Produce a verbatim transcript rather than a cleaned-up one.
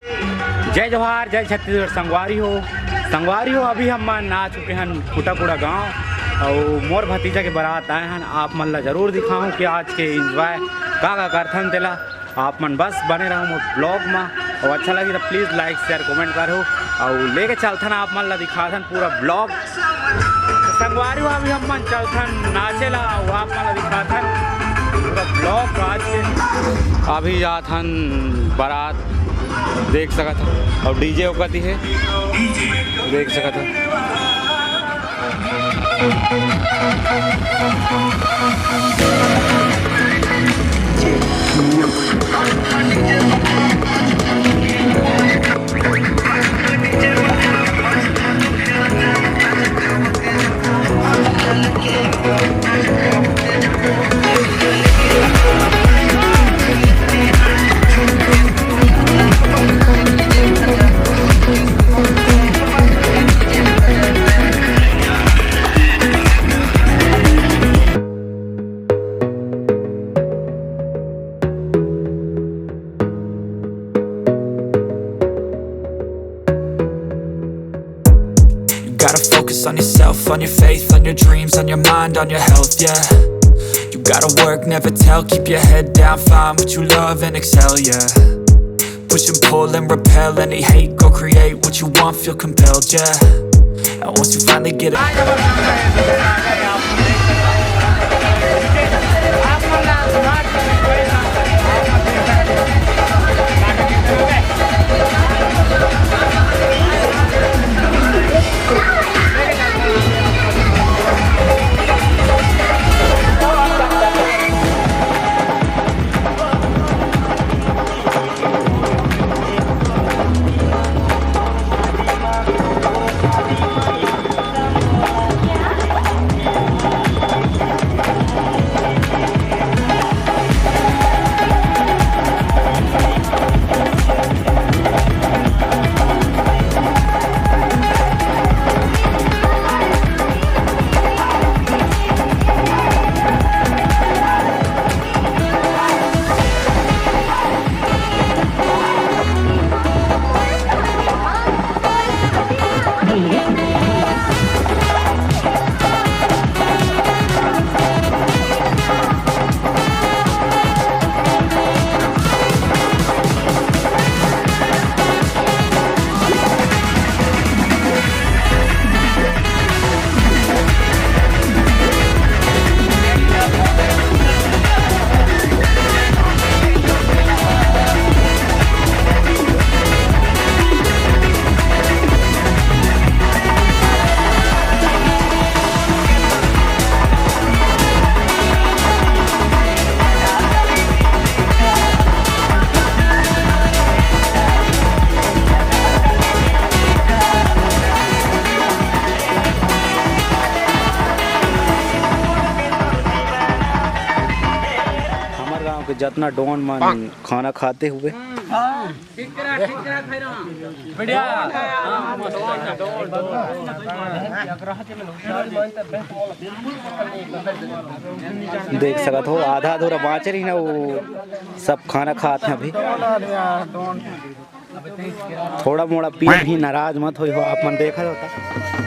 जय जोहार, जय छत्तीसगढ़ संगवारी हो। संगवारी हो, अभी हम मन आ चुके हन फुटाकुड़ा गांव अउ मोर भतीजा के बारात आए हन। आप मन ला जरूर दिखाऊं कि आज के एंजॉय का का करथन तेला। आप मन बस बने रहो मोर ब्लॉग में, अउ अच्छा लगी तो प्लीज लाइक शेयर कमेंट करो। अउ लेके चलथन आप मन ला दिखाथन पूरा ब्लॉग। संगवारी हो, अभी हम मन चलथन नाचे ला, अउ आप मन ला दिखाथन पूरा ब्लॉग आज के। अभी जाथन बारात, देख सकत हो, अउ डीजे ओकती है, देख सकत हो। You gotta focus on yourself, on your faith, on your dreams, on your mind, on your health, yeah. You gotta work, never tell, keep your head down, find what you love and excel, yeah. Push and pull and repel any hate, go create what you want, feel compelled, yeah. And once you finally get it, हमर गांव के जतना don मन खाना खाते हुए। देख सकत हो, आधा अधूरा बाँचे रही ना, वो सब खाना खात हैं अभी। थोड़ा मोड़ा पी भी, नाराज मत होई हो, आप मन देखत होता।